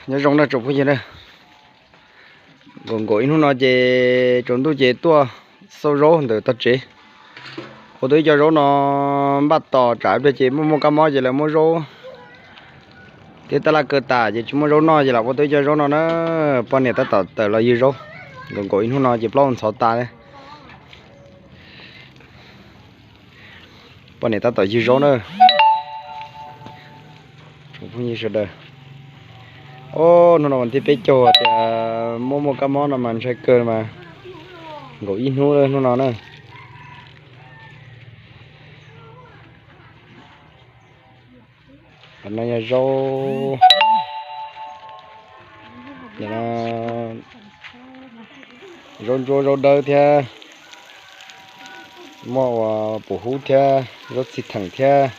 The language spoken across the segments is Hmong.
Nyob zoo nawb tsoom phooj ywg na, nkaum nkaum ib hnub no ces tsaus ntuj ces tuaj xauj zaub ntawm tog tsev. Ua tau ib co zaub no npaj tos tsam ib pliag ces muaj muaj kab mob ces lawv muab zaub thiab tab laj kaw tas ces tsis muaj zaub noj ces lam ua tau ib co zaub no na. Poj niam tab tom tawm los ywg zaub, nkaum nkaum ib hnub no ces plaub ntxhov tas li. Poj niam tab tom ywg zaub na. Tsoom phooj ywg sawv daws, o, hnub no vas thib peb caug tias muaj muaj kab mob no mas ntshai kawg mas, nkaum ib hnub hnub no na. Qhov no yog zaub, zaub ntsuab zaub dawb thiab, muaj ua pum hub thiab zaub txhij theem thiab,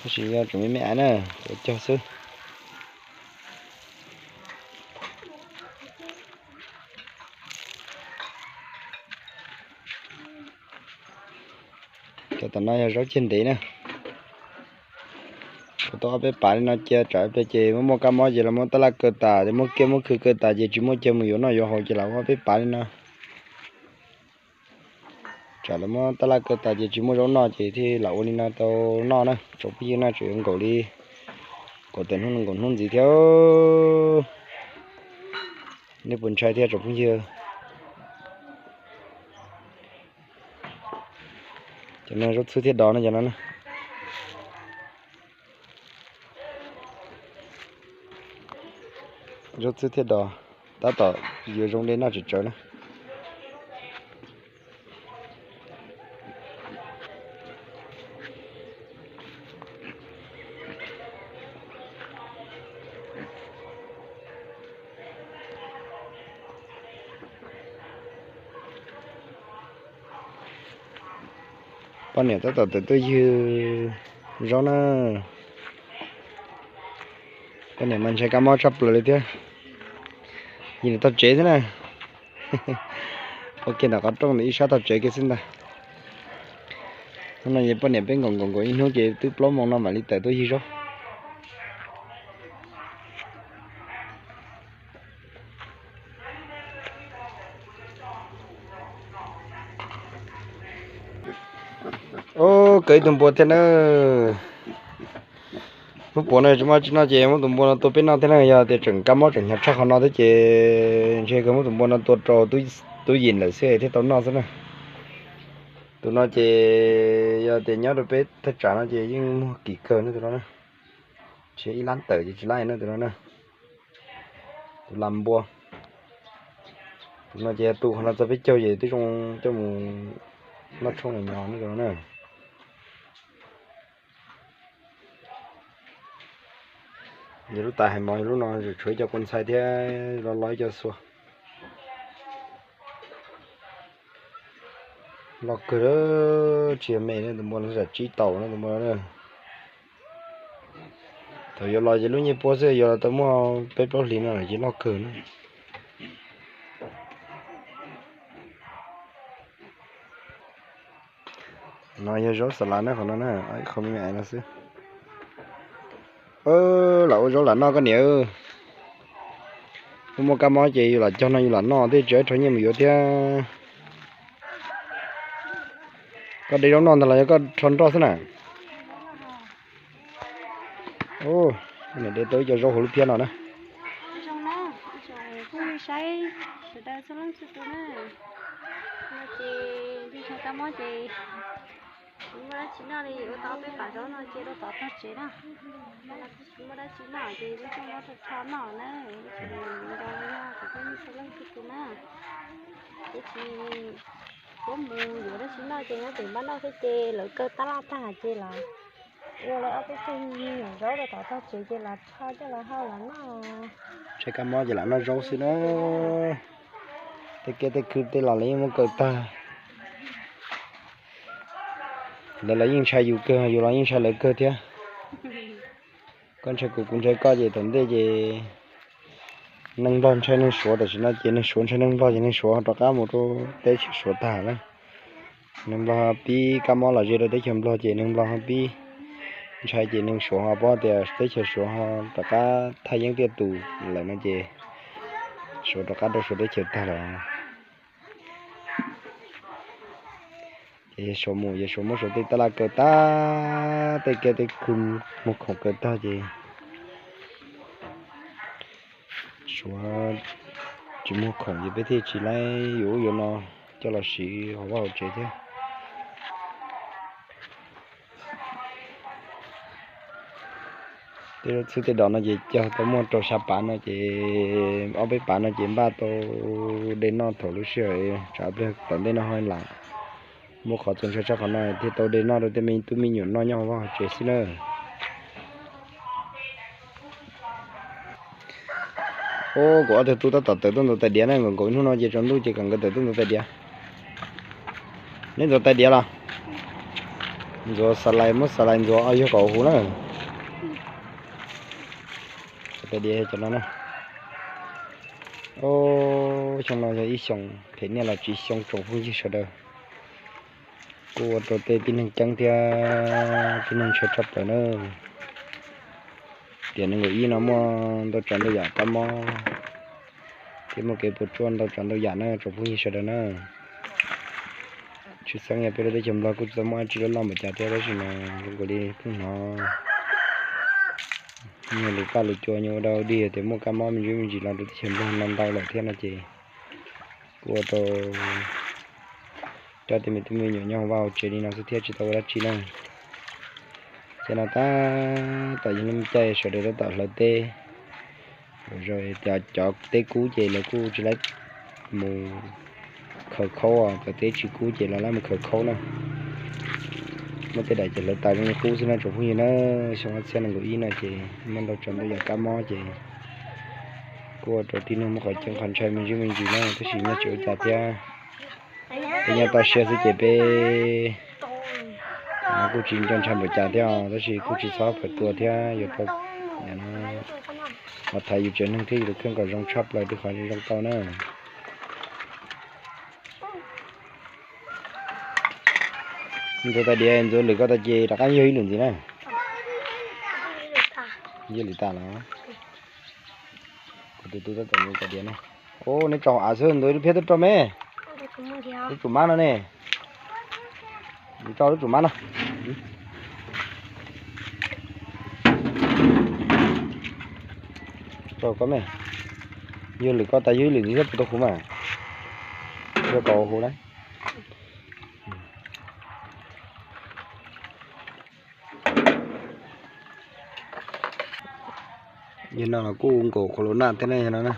tab sis yog tseem me me na, ua cog xwb. Cov tom no yog zaub ciaj ntev na. Kuv tau ob peb pav li no cia tsam ib pliag ces muaj muaj kab mob ces los muab tab laj kaw tas, ces muab kiab muab khw kaw tas ces tsis muaj cog mus yuav noj yuav haus ces lam ua ob peb pav li no. Tsam lawv muab tab laj kaw tas ces tsis muaj zaub noj ces thiaj lam ua li no tau noj na tsoom phooj ywg na. Tseem yuav nkaum li, nkaum tawm hnub nkaum hnub ntxiv thiab. Nej puas ntshai thiab tsoom phooj ywg? Cov no zaub txhwb thiab dos no, cov no na. Zaub txhwb thiab dos, tab tom yuav zoo dej noj tsawv tsawv na. Poj niam tab tom tawm tuaj ywg zaub na. Poj niam mas ntshai kab mob tshaj plaws li thiab. Ywg tog tsev xwb na. Ua kiag ntawm qhov rooj ntawm ib sab tog tsev kiag xwb ntag. Hnub no ces poj niam peb nkaum nkaum nkaum ib hnub ces twb plaub moos no mam li tawm tuaj ywg zaub. Ub, kawg ib tug npua thiab na. Hnub puav no tsis muaj tsi noj ces muab tus npua no tua peb noj thiab na. Yog tias tseem kab mob tseem hnyav tshaj qhov no thiab ces ntshe kawg muab tus npua no tua rau tub yim lawm xwb thiaj tau noj xwb na. Tus no ces yog tias nyob rau peb thaj tsam no ces yeej muag kim kawg na tus no na. Ntshe ib lab tawm ces tsis lab na tus no na. Tus lam npua. Tus no ces yog tu qhov no txog peb caug ces twb zoo coj mus noj tshoob los nyo ne tus no na. Yog lub tas hais mov, yog lub no tshuav ib co kua ntxhai thiab lo lo ib co xua. Loj kawg, tsis yog me na, tus npua no tsib tau na tus npua no. Thaum yuav los ces lub ncej puab xwb, yuav los tau muaj peb plaub hlis no ces loj kawg na. No yog zaub xa las na, qhov no na, ib qho me me no xwb. Lam ua zaub lam noj koj niam. Muaj muaj kab mob ces yus lam cog no yus lam noj, tej tsis ib rho nyiaj mus yuav thiab. Koj de zaub noj ntag los yog koj rho nroj xwb na? Niam de tau ib co zaub hauv lub phiab no na. Zoo na, phooj ywg saib sawv daws txhua leej txhua tus na. No ces yog kab mob ces tsis muaj dab tsi noj li, ua tau peb pam zaub no cia rau tom tog tsev na. Tsis muaj dab tsi noj ces lub rooj mob rho rho noj na. Nco yog cov phooj ywg txhua leej txhua tus na, peb tsis paub mus yuav dab tsi noj ces nyob pem npaj noj xwb ces lawv kaw tab laj tag ces los ua lawv ob peb tug me nyuam zaub rau tom tog tsev ces los rho coj los hau los noj. Ntshai kab mob ces lam noj zaub xwb na. Tej kiab tej khw tej los lawv yeej muab kaw tag. Lawv los yeej ntshai yus kawg, yus los yeej ntshai lawv kawg thiab. Koj ntshai kuv, kuv ntshai koj ces thaum ntej ces neeg Nplog ntshai neeg Suav, tam sim no ces neeg Suav ntshai neeg Nplog ces neeg Suav rov qab mus rau teb chaws Suav tag na. Neeg Nplog pib kab mob los ze rau teb chaws Nplog ces neeg Nplog pib Ntshai ces neeg Suav ho paub tias teb chaws Suav ho rov qab thaj yeeb tiaj tus lawm no ces Suav rov qab rau Suav teb chaws tag lawm. Ces Suav mus, yog Suav muab Suav tej tab laj kaw tag, tej kiab tej khw muag khoom kaw tag ces Suav tsis muag khoom ces peb thiaj tsis laib yuav ub yuav no coj los siv hauv vaj hauv tsev thiab. Tej zaub txhwb tej dos no ces cog tau muaj rau xya pav no ces ob peb pav no ces npaj tau de noj thaum lub sij hawm tshav pliag tom ntej no ho lam muaj qhov txaus ntshai tshaj qhov no thiaj tau de noj rau tej me tub me nyuam noj nyob hauv vaj hauv tsev xwb na. Ub, kuv ob tug tub tab tom tawm tuaj ntxuav tais diav na, nkaum nkaus ib hnub no ces tsaus ntuj ces kom nkawd tawm tuaj ntxuav tais diav. Neb ntxuav tais diav los? Ntxuav xas lais, muab xas lais ntxuav os, yog kom ua huv na. Tais diav cov no na. Ub, xyoo no yog ib xyoo phem niaj los tsiv xyoo tsoom phooj ywg sawv daws. Kuj ua rau tej tib neeg ceeb thiab tib neeg ntshai tshaj plaws na. Tiam nees nkaum ib no muaj ntau tsav ntau yam kab mob thiab muaj kev puas tsuaj ntau tsav ntau yam na tsoom phooj ywg sawv daws na. Tshwj xeeb yog peb lub teb chaws Nplog kuj tsis tau muaj dab tsi loj loj npaum cas thiab tab sis mas zoo nkaus li pheej hnov nyiag lus paj lus cua nyiag ua dog dig tias muaj kab mob me ntsis me ntsis los rau teb chaws Nplog no ntau lawm thiab no ces kuj ua rau cov tej me tub me nyuam nyob hauv vaj hauv tsev li no xwb thiab tsis tau ua dab tsi na. Ces no tab tom yog lub caij sawv daws tab tom hlawv teb, cov teb kub ces lawv kuj tsis laib mus khaws khaub, cov teb tsis kub ces lawv laib mus khaws khaub na. Muaj tej daim ces hlawv tas zoo li qub xwb na tsoom phooj ywg na. Xyoo ob txhiab nees nkaum ib no ces muaj ntau tsav ntau yam kab mob ces kuj ua rau tib neeg muaj qhov ceeb qhov ntshai me ntsis me ntsis na tab sis nyob tsis ua cas thiab. Peb nyob toj siab xwb ces peb kuj tsis nco ntshai npaum cas thiab tab sis kuj tsis txhob phaws tua thiab yuav tau los thaiv yus tsev neeg thiab yus tus kheej kom zoo tshaj plaws rau qhov zoo tau na. Ntxuav tais diav ntxuav lwm ko tas ces rov qab yog ib lwm ntxiv na. Yog lwm tas los? Kuv tus tub tab tom ntxuav tais diav na. Ub, neb tso hauv av xwb ntxuav lub phiab twb rau me. Lub tsum mab no ne. Tso lub tsum mab no. Tso koj me. Yog lwm ko tas yog ib lwm ntxiv thiab puas tau huv mas. Yog kom huv na. Yog no los kuj nkaum qhuav lus naj thiab ne yog no na.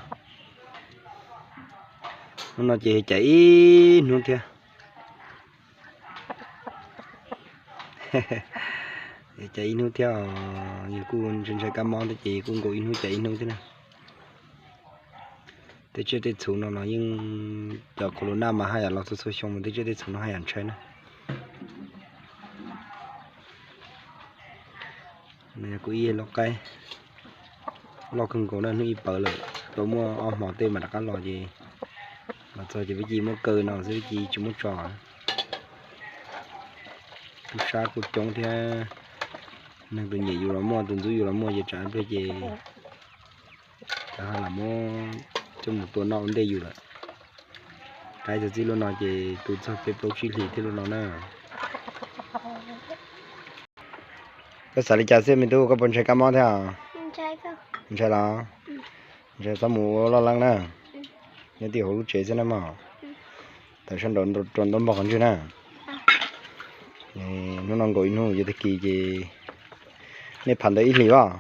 Hnub no ces caiv ib hnub thiab. Caiv ib hnub thiab os, yog kuj ntshai ntshai kab mob thiab ces kuj nkaum ib hnub caiv ib hnub thiab na. Tej tsiaj tej txhu no los yeej cov qhuav lus naj mas haj yam los txhua txhua xyoo mas tej tsiaj tej txhu no haj yam ntshai na. No yog kuv ib lub qaib loj kawg nkaus na, hnub ib pawv lawm, tau muaj ob hmo tej mas rov qab los ces los txog ces peb cia muab kaw no xwb, peb cia tsis muab tso. Tub sab kuj coob thiab, neeg tus nyiam yus los muaj, tus ntxub yus los muaj ces tsam pliag ces cov ho lam muab coj mus tua noj ua ntej yus lawm. Qaib txog txij lub no ces tu txog peb plaub tsib hlis thiab lub no na. Koj xav li cas xwb me tub, koj puas ntshai kab mob thiab? Ntshai los? Ntshai txhob mus ua loj leeb na. Nyob twj ywm hauv lub tsev xwb na mog. Tawm sab nraud rau ntaub npog qhov ntswg na. Hnub no nkaum ib hnub yuav tag kis ces nej phav ntawd ib hlis los?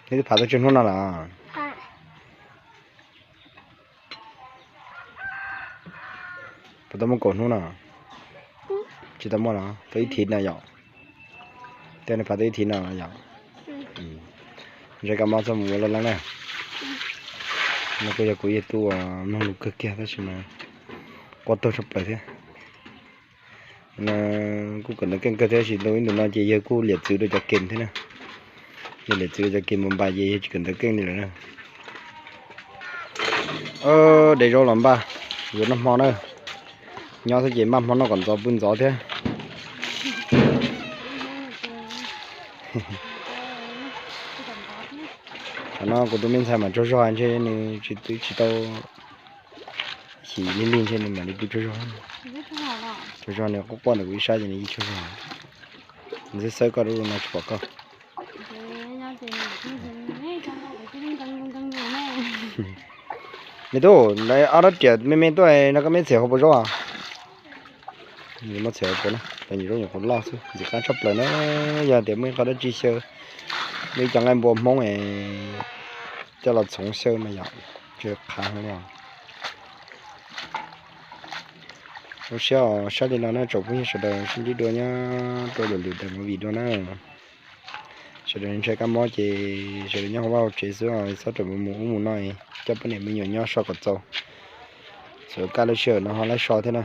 Nej twb phav tau tsawg hnub no lawm? Puas tau muaj kaum hnub no? Tsis tau muaj los? Tau ib thiv no yom? Tej nej phav tau ib thiv no yom? Ntshai kab mob txhob mus ua loj leeb na. No kuj yog kuv ib tug uas mloog lus kawg kiag tab sis mas quaj tuag tshaj plaws thiab. Kuj kawm ntawv keej kawg thiab tab sis ntau ib ntus no ces yawg kuj liam txwv rau cov kem thiab na. Yawg liam txwv rau cov kem mos npais ces yawg tsis kawm ntawv keej li lawm na. De zaub los npaj yuav noj hmo na. Nyob xwb ces npaj hmo noj kom ntxov pw ntxov thiab. Qhov no kuv tus me ntxhais mas tsaug zog ntshe nws tsis, twb tsis tau xyim lig lig ntshe nws mam li pw tsaug zog. Tsaug zog nws quaj quaj ntawm kuv ib sab ces nws yeej tsaug zog. Nws xwb xawb koj lub no tsis pom koj. Me tub, lawv ob rab riam me me tuaj no koj meb txhim hauv paus zaub. Muab txhim hauv paus na, zaub nyuam qhuav loj xwb, ntxim qab tshaj plaws na. Yog tias muaj ib qho dab tsi xyaw, muaj ib co nqaij npua Hmoob es coj los txhoov xyaw mas yom, tsis qhav heev li os. Zoo siab os, saib li no na tsoom phooj ywg sawv daws, sib ntsib dua nyob rau lwm lwm daim movie dua na. Sawv daws ntshai kab mob ces sawv daws nyob hauv vaj hauv tsev xwb os, txhob rawm mus mus ub mus no, coj poj niam me nyuam nyob so kom txaus. Txawm kaj lub sij hawm no ho laib so thiab na.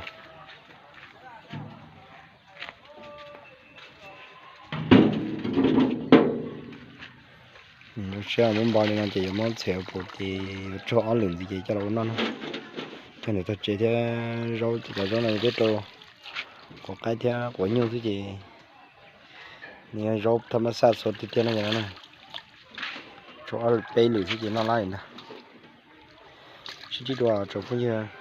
Zoo siab muab npo li no ces yuav muab txhim hauv paus ces yuav tsog ob lwm ntxiv ces coj los ua noj na. Coj ntawm tog tsev thiab zaub ces cov zaub no yuav peb rau quav qaib thiab quav nyuj xwb ces nws yog zaub thaj mab xaj txhua tiag tiag no yom na. Tshuav ob peb lwm xwb ces noj lab li ntag. Sib ntsib dua tsoom phooj ywg.